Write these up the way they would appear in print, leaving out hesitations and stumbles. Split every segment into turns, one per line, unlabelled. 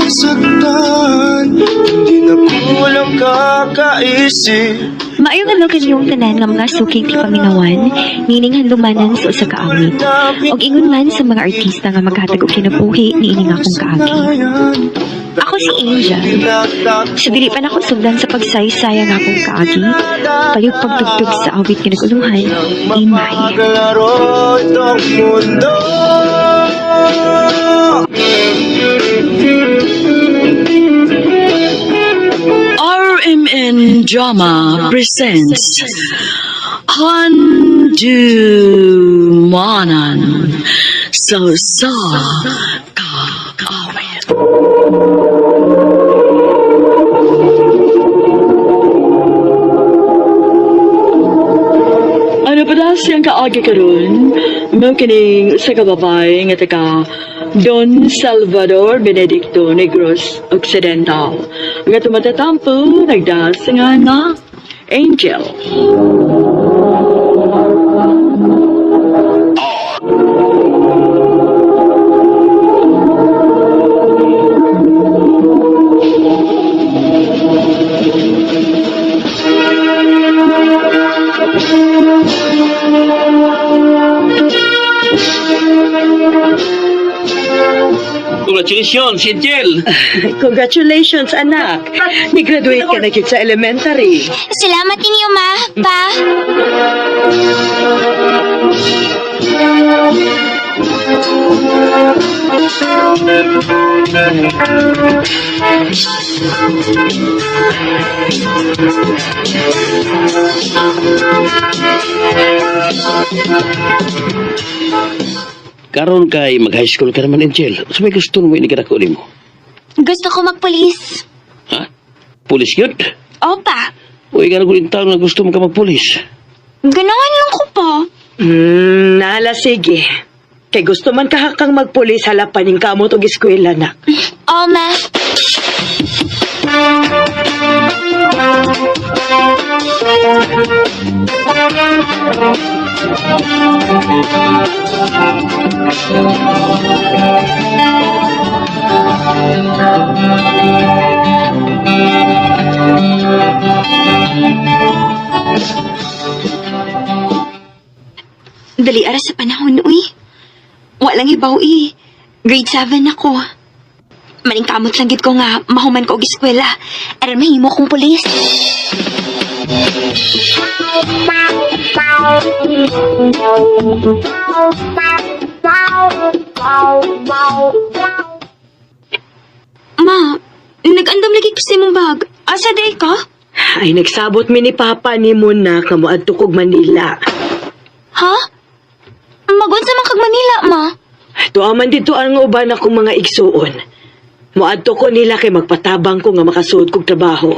Nasaktan. Hindi na kulang kakaisip.
Maayong adlaw kaninyong tanan nga mga suking tipaminawan, nining handumanan sa usa ka awit. Og ingon man sa mga artista nga maghatag og kinabuhi niini nga akong kaagi. Ako si Angel. Sa dili pa nako sugdan sa pagsaysay ang akong kaagi, palihog pagtugtog sa awit nga naguluhan, Imay.
Maglaro itong mundo.
RMN Drama presents Handumanan sa sa Kaawit. Ano pa daw siyang kaagi karon? Mao kining usa ka babae nga taga Don Salvador Benedicto Negros Occidental nga tumatatampo nagdas nga nga Angel.
Congratulations, Angel!
Congratulations, anak. Ni-graduate ka na gid sa elementary.
Salamat ninyo, ma, pa.
Karon kay mag-high school ka naman, Angel. Sa may gusto mo ini kadako nimo?
Gusto ko magpulis.
Ha? Pulis yun?
Opa,
Uy, ka na taon nga gusto mo ka magpulis.
ganahan lang ko pa.
Nala, sige. Kay gusto man kahakang magpulis, halapan yung kamot og eskwela, nak.
O, ma. Dali ara sa panahon, uy. Walang hibaw, eh. Grade 7 ako. Maningkamot lang gid ko nga mahuman ko og eskwela. Aron mahimo kong pulis. Ma, nag-andam lagi ko sa imong bag. Asa day ka?
Ay, nagsabot mi ni Papa ni mo na kamo adto kog Manila.
Ha? Magunsa man kag Manila, ma.
Tuwa man dito ang uban akong mga igsuon. Moadto ko nila kay magpatabang ko nga makasuod kog trabaho.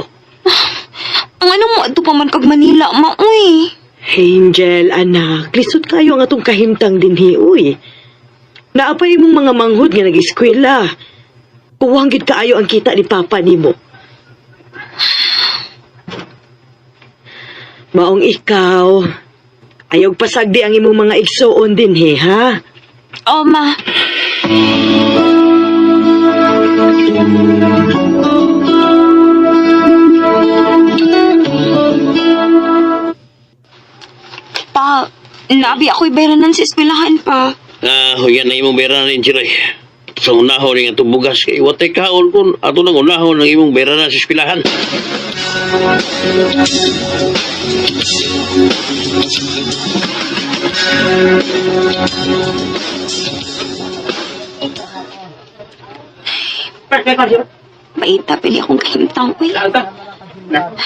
Ang anong mo adto pa man kag Manila, ma, uy.
Angel, anak, lisod kayo ang atong kahimtang dinhi, uy. Naapay imong mga manghod nga nag-eskwela. Kuwang gid kaayo ang kita ni Papa nimo. Maong ikaw, ayaw pasagdi ang imong mga igsuon dinhi, ha?
Oh, ma. Pa, nabi ako'y bayranan sa eskwelahan pa.
Ah, huyan na imong bayranan, Angel. Ay. Sa unahon nga itong bugas kay watay kaon kun ato nang unahon ang imong bayranan sa eskwelahan.
Maita, pili akong kahimtang, uy.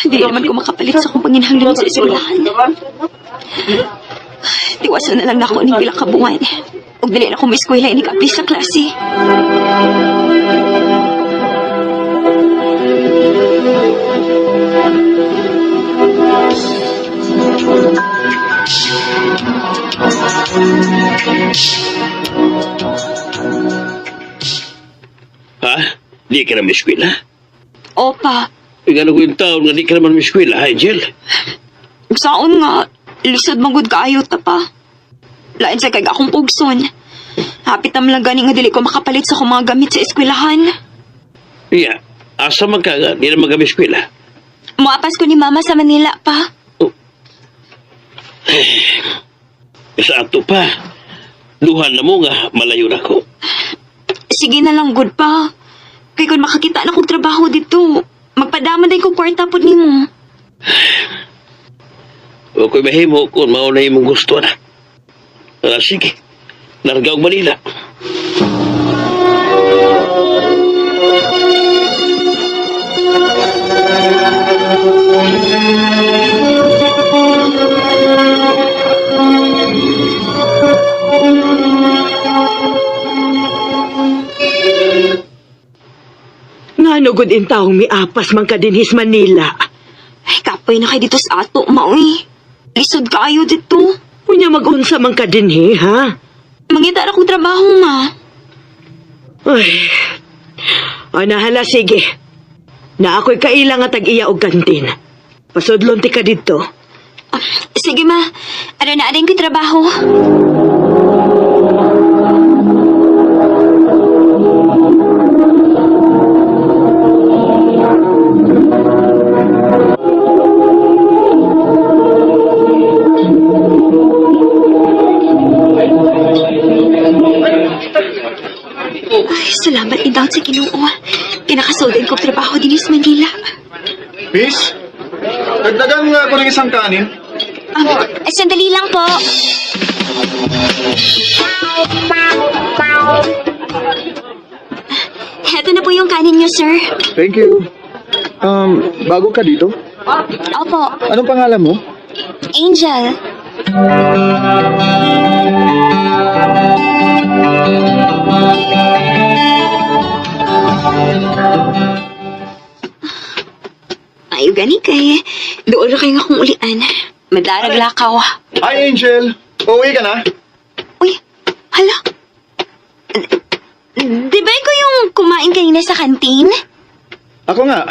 Hindi naman ko makapalit sa akong panginhanglan sa eskwelahan. Tiwasan na lang na ako ning pila ka buwan. Ug dili na ako maeskwela ini kaapli sa klase.
Ha? Di ka na eskwela?
Opa,
Ikaw na yung taon nga di ka naman eskwela, ha, Angel?
saon nga, lisod magud kaayo ta pa. Lain sa kay akong pugson. Hapit na lang gani nga dili ko makapalit sa akong mga gamit sa eskwelahan.
Iya, asa man ka nga, di na magkami-eskwela.
Muapas ko ni Mama sa Manila pa.
Sa ato pa, duhan na mo nga, malayo na ko.
Sige na lang, good pa. Kay kung makakita na kong trabaho dito, magpadama din kong kwarta pod nimo.
O ko'y mahimo kung mauna imong gusto na. Ah, sige, larga og Manila.
Ngano gud in taong miapas man ka dinhis Manila.
Ay, kapoy na kay dito sa ato, maoy. Lisod kaayo dito.
Unya magunsa man ka dinhi, ha?
Mangita na kong trabaho, ma.
Ay. Ay, nahala, sige. Na ako'y kaila nga tag-iya og kantin. Pasudlon ti ka didto.
Ah, sige, ma. Ano na rin ko trabaho? Ay, salamat indaw sa Ginoo. Pinakasuldan ko trabaho din sa Manila.
Miss, dagdagan nga ako ng isang kanin.
Sandali lang po. Heto na po yung kanin niyo, sir.
Thank you. Bago ka dito?
Opo,
Anong pangalan mo?
Angel. Ayaw gani kay. Doon na kayo nga kong ulian. Madarag lakaw.
Hi, Angel. Uuwi ka na?
Uy, hala. Di ba ikaw yung kumain kanina sa kantin?
Ako nga.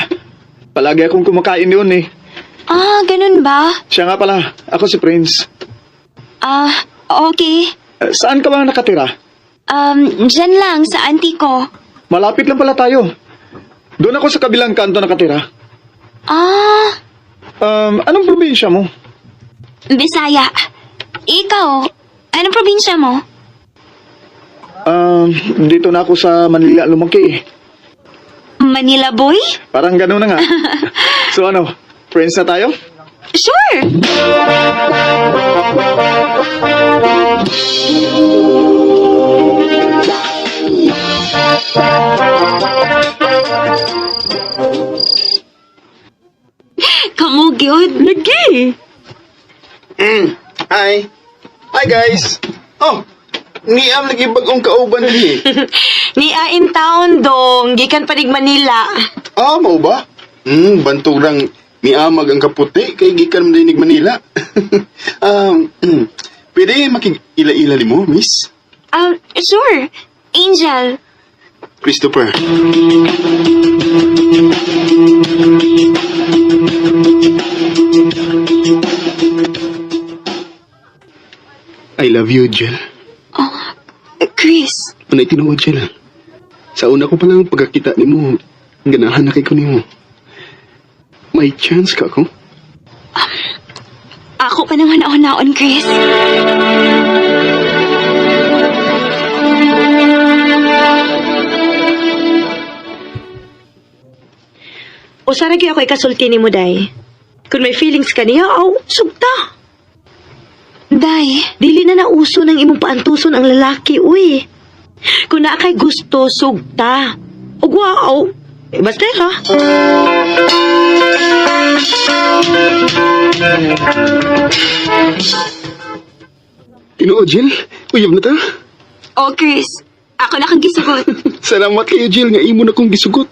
Palagi akong kumakain yun eh.
Ah, ganun ba?
Siya nga pala. Ako si Prince.
Ah, okay.
Eh, saan ka ba nakatira?
Dyan lang sa auntie ko.
Malapit lang pala tayo. Doon ako sa kabilang kanto nakatira.
Ah,
Anong probinsya mo?
Bisaya. Ikaw, anong probinsya mo?
Dito na ako sa Manila lumaki eh.
Manila boy?
Parang gano'n na nga. So ano, friends na tayo?
Sure! Kamu gyud.
Lagi.
Hi. Hi guys. Oh, niam lagi bagong kauban di.
Ni a in town dong, gikan panig Manila.
Ah, mao ba? Banturang miamag ang kaputi kay gikan man dinig Manila. um, pwede makig-ila-ila nimo, miss?
Sure. Angel.
Christopher. I love you, Jill.
Oh, Chris.
Unay tinuod, Jill. Sa una ko palang pagkakita nimo, ganahan na kay ko nimo. May chance ka ko?
Ako pa naman naon-naon, Chris.
Usa ra gyud ako ikasulti nimo day. Kung may feelings ka niya, aw, sugta.
Day.
Dili na nauso ng imong paantuson ang lalaki, uy. Kung naa kay gusto, sugta. Ug wow, eh, basta ha.
Tinuod, Jill. Uyab na ta.
Oh, Chris. Ako na kang gisugot.
Salamat kayo, Jill, nga imo na kong gisugot.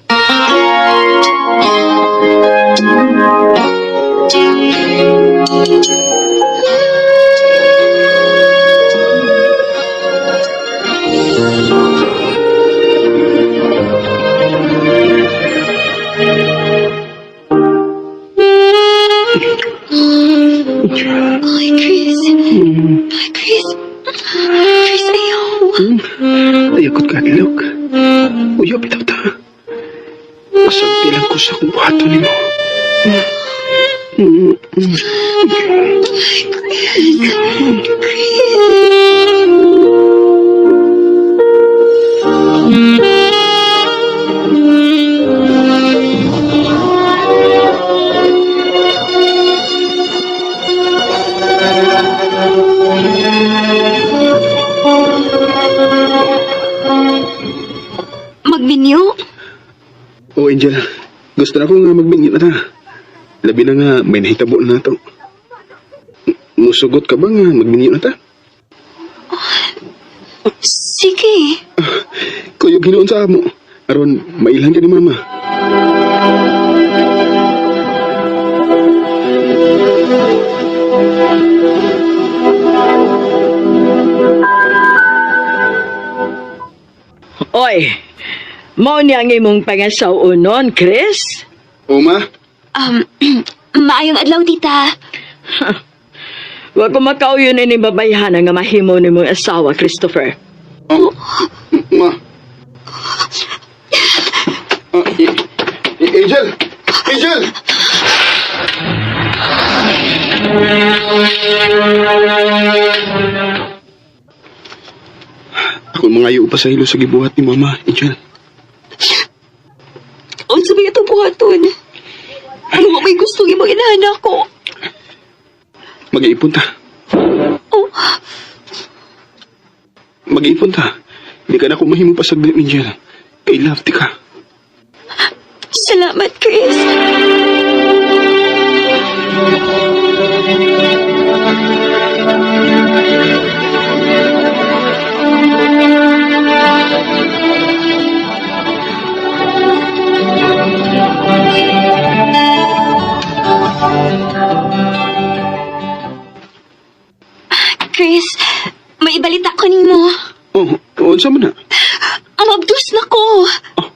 Ay, Chris. Ay, Chris. Chris, ayaw.
Ayakot ka, Lok. Uyab itaw ta. ko sa akong buhaton nimo.
Magbinyo?
Oh, Angel. Gusto na ko nga magbingit na ta. Labi na nga, may nahitabo na to. Musugot ka ba nga magbingit na ta?
Sige.
Kuyog hinuon sa amo. Aron, mailhan ka ni mama.
Oy, mao niya ang imong pangasawunon, Chris?
O, ma?
Maayong adlaw, tita.
Wa ko makauyon ini babayhana nga mahimo nimong asawa, Christopher.
Oh, ma. Ah, Angel! Angel! Ako mga pa sa hilo sa gibuhat ni Mama, Angel.
Unsa ba itong buhaton? Ano ba may gusto imong inahan ako?
Mag-iipon ta.
Oh,
Mag-iipon ta. Hindi ka na ako mahimo pa sa Angel. Kay love ti ka.
salamat, Chris. Chris, may ibalita ko nimo.
Oh, unsa man na?
Ang abdos na ko.
Oh,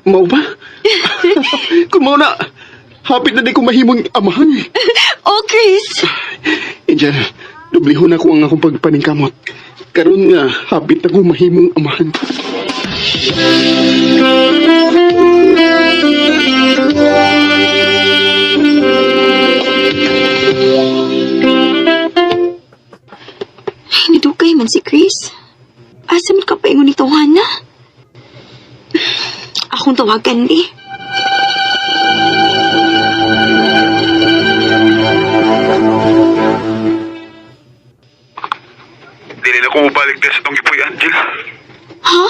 mao ba? Kung mao na, hapit na di ko mahimong amahan.
Oh, Chris.
Angel, dublihon ako ang akong pagpaningkamot. Karon nga, hapit na ko mahimong amahan.
Nidugay man si Chris. Asa man ka pa ingon ni Tawana? Akong tawagan di.
Dili na ko mabalik din sa itong gipuy, Angel.
Ha?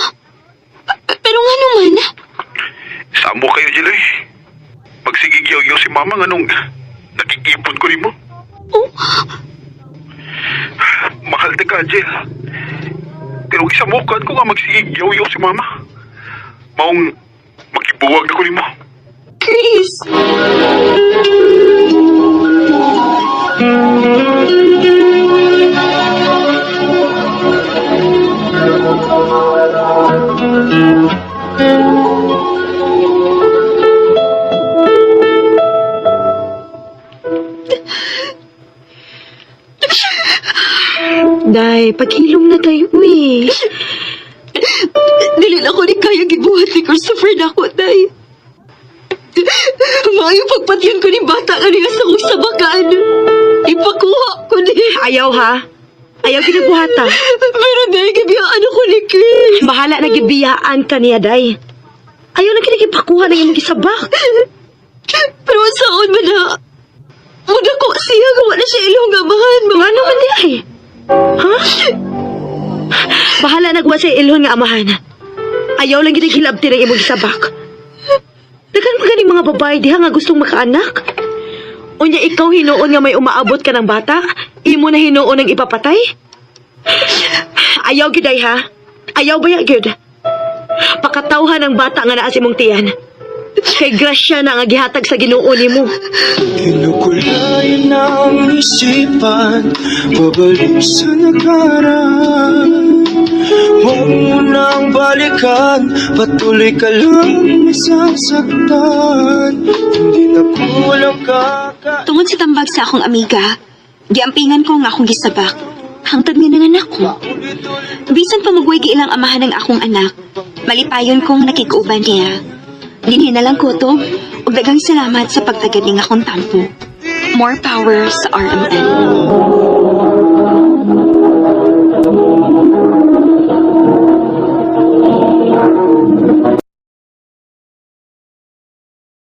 Pero nga naman,
Samo kayo, Jill, eh. Magsigigyaw-yaw si mama nga nung nakikipon ko nimo.
Oh.
Mahal na ka, Angel. Pero isamukan ko nga magsigigyaw-yaw si mama. Maong makibuwag na ko nimo.
Chris!
Day, paghilom na tayo, uy.
Dili na ko ni kaya gibuhat ni Christopher na ako, day. Maayo pagpatyon ko ni bata kaniya sa kong sabakan. Ipakuha ko ni.
Ayaw, ha? Ayaw ginabuhata.
Pero day, gibiyaan ako ni Chris.
Bahala na gibiyaan ka niya, Day. Ayaw na kinikipakuha ng imong gisabak.
Pero saan man na? Muna ko siya, gawa na siya ilong amahan.
Nga naman di ay. Ha? Bahala na sa ilhon nga amahan. Ayaw lang gid hilabti ng imong gisabak. Daghan man ganing mga babae diha nga gustong makaanak. Unya ikaw hinuon nga may umaabot ka ng bata, imo na hinuon ang ipapatay? Ayaw gid ay ha. Ayaw ba ya gyud? Pakatawhan ang bata nga naa sa imong tiyan. Kay grasya na nga gihatag sa Ginoo nimo.
Kinukulayan ng isipan, pabalik sa nakaraan. Huwag mo nang balikan, patuloy ka lang masasaktan. Hindi na kulang kakain.
Tungod sa tambag sa akong amiga, giampingan ko nga akong gisabak. Hangtod nga nanganak ko. Bisan pa magway ilang amahan ng akong anak, malipayon kong nakikuuban niya. Dinhi na lang kutob, ug daghang salamat sa pagtagad ning akong tampo. More power sa RMN.